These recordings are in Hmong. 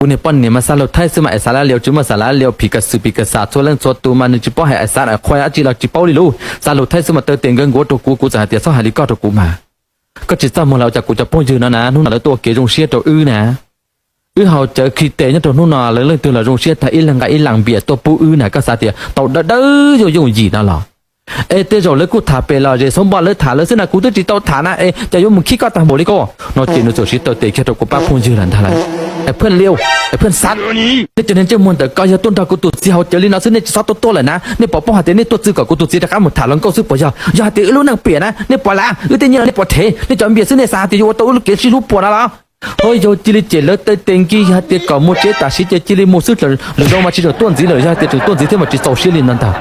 Kuv niag poj niam mas xa lus Thaib xwb mas es xav lab liau tsis muaj xav lab liau phim kas xwm phim kas xas txhua leej txhua tus mas nws tsis paub hais es xav qhua dab tsi los tsis paub li lub. Xa lus Thaib xwb mas taw tes nkawd nkuav rau kuv, kuv txawm hais tias txhob hais li koj rau kuv mas. Koj tsis txaj muag los cas kuv cov phooj ywg no na, hnub no lawv tuaj ua kev zoo siab rau wb na. Wb haus cawv khi tes nyob rau hnub no lawv leej twg los zoo siab tag, ib leeg nqa ib lam npias tuaj pub wb na, koj xav tias tau dawb dawb yooj yooj yim no los? Es tej zaum lawv kuj tham pem los zes xauv npoj lawv tham lawv xwb na, kuv twb tsis tau tham na, es cas yuav mus khib koj tag npaum li ko? No ces nws txawm siv taw tes kiag rau kuv pab phooj ywg lawm ntag lauj. Es pheej liau, es pheej xav, nej cov niag ntsej muag ntawm ko yog tuaj nrog kuv tus txiv haus cawv li no xwb nej tsis txhob tuaj tuaj lawm na, nej puas paub hais tias nej tuaj txwv kom kuv tus txiv rov qab mus tham hluas nkauj xwb puas yog? Yog hais tias wb lub neej piam na nej puas lav, wb tej nyiaj no nej puas thev, nej cov npias xwb nej xav hais tias yuav ua tau wb lub kev sib hlub puas no los? Ho yog cia li cem lawv taw tes nkig, yog hais tias kom mus tsev tam sim ces cia li mus xwb, lwm zaus mas tsis txhob tuaj ntxiv lawm, yog hais tias tseem tuaj ntxiv thiab mas tsis txaus siab li ntag ntag.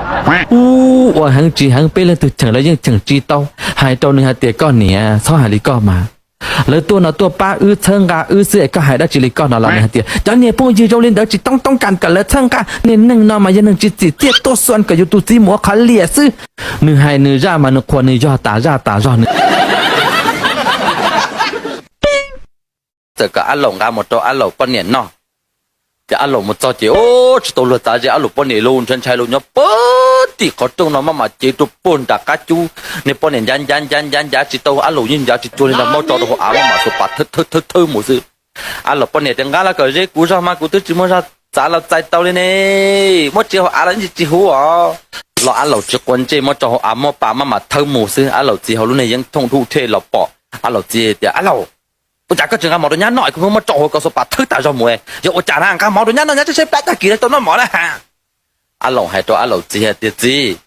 Ub, ua heev tsis heev peb leej twg cheem lawv yeej cheem tsis tau. Hais rau nws hais tias koj niam txhob hais li koj mas, lawv tuaj no tuaj pab wb txhawb nqa wb xwb es koj hais dab tsi li koj no los nws hais tias cov niag phooj ywg zoo li ntawd tsis toob toob kas kom lawv txhawb nqa, niag neeg no mas yog neeg tsis txim txiaj tuaj xuas kom yus tus txiv mus ua qhov liam xwb. Nws hais nws zaj mas nws qhuas nws yog tas zaj tas zog nws txawm kom Ab Laum nqa mus rau Ab Laum poj niam noj. Ces Ab Laum mus txog ces tsis tau luag txav ze, Ab Laum poj niam los ntshai ntshai los nyob puag tim qhov rooj no maj mam cev rau puag nram qab cub. Niag poj niam ncav ncav ncav ncav ncav tsis tau, Ab Laum yeej ncav tsis cuag li ntag, muab tso rau hauv av maj mam xuas pas thawb thawb thawb mus xwb. Ab Laum poj niam tias nqa los kom ze kuv zog mas kuv twb tsis muaj zog txav los txais tau li ne. Muab tso hauv av los tsis huv os. Los Ab Laum tsis quav ntsej muab tso hauv av muab pas maj mam thawb mus xwb. Ab Laum txiv hauv lub niag yeeb thooj dub rhej los pom, Ab Laum txiv tias Ab Laum, ua cas koj tsis nqa mov rau nyab noj, kuv muab tso hauv ko xuas pas thawb tas zog mus, yog ua cas na, nqa mov rau nyab noj, nyab tshaib tshaib plab tag kis tau noj mov na. Ab Laum hais rau Ab Laum txiv hais tias txiv,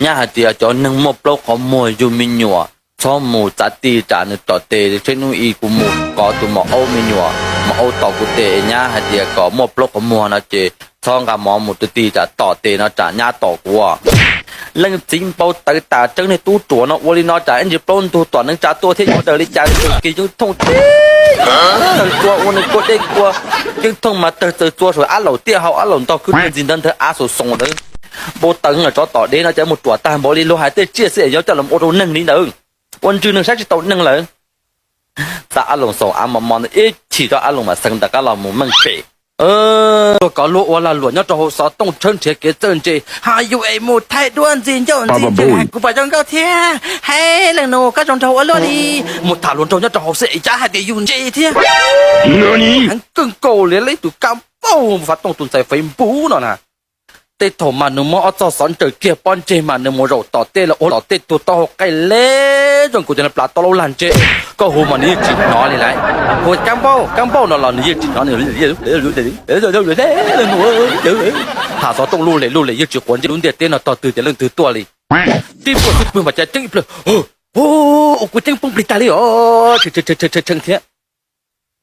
nyab hais tias cov neeg muaj plaub qhov muag yug me nyuam txhob mus txav ti tsam nws tom tes, tsheej hnub ib kuv mus kov tus maum aub me nyuam, maum aub tom kuv tes, nyab hais tias kom muaj plaub qhov muag no ces txhob nqa mov mus rau ti tsam tom tes no tsam nyab tom kuv. Leej txiv npau taws tas tseeb, niag tub ruam no ua li no tsam ib ntsis plaub ntug tom neev tsa tuaj thiab yuav daws li cas, tus kis yeeb thooj tib tawg tsua ua nws kua dej kua, yeeb thooj mas tawg txaws tsua saum Ab Laum tiaj hau, Ab Laum ntog khwb ntxig ntawd ntawd av xoom xoom ntawd. Npau taws los tsov tom dev no cas mus ruam tag npaum li, luag hais tej tsiaj xwb es yuav coj los ua rau neeg li ntawd, ua ntswg neeg saib tsis tau neeg lawm. Txav Ab Laum xoom av mos mos ntawd ib chim rau Ab Laum mam xeev rov qab los mus meej pem. Luag kov luag ua lag luam nyob rau hauv xov tooj tshawb nrhiav kev txawj ntse, ho yus es mus thaij duab ntxig ncauj ntxig ntsws hais kuv pom zoo nkauj thiab, hais leej nus koj zoo nraug ua luaj li, mus tham hluas nraug nyob rau hauv xwb es cav hais tias yus ntse thiab. Heev kawg nkaus li, ib tus kab npauj Fav Tooj tus ntxhais Facebook no na. Tej thaum mas nws muab ob txoj xov ntsaws kiag pob ntseg mas nws mus zaum tom tej los ua tom tej tus taub hau qaij le zoo nkaus cov niag plas taub laub lag ntseg, koj hu mas nws yeej tsis hnov li lauj. Hu kab npauj kab npauj no los nws yeej tsis hnov. Tham xov tooj lub lem lub lem yeej tsis quav ntsej, lub ntiaj teb no tog twg ces leej twg tuaj li. Tib puag xub pwg mas cav ceeb ib pliag, ua kuv ceeb poob plig tag li os, tshee thiab.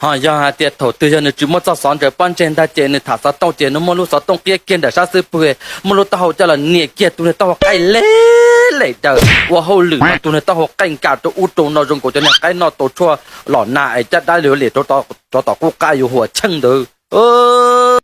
Ho yog hais tias thaum twg yog nws tsis muaj txoj xov ntsaws pob ntseg ntag ces nws tham xov tooj ces nws muaj lub xov tooj qiab kiag nram sab xub pwg, muaj lub taub hau coj los nias kiag tus niag taub hau qaij le lem daws ua hauj lwm no, tus niag taub hau qaij nkas rau ub rau no zoo nkaus cov niag qaib noj tau tshuaj los nag es caj dab li lem rau tom qub qab yuav huam tsheej ntawd.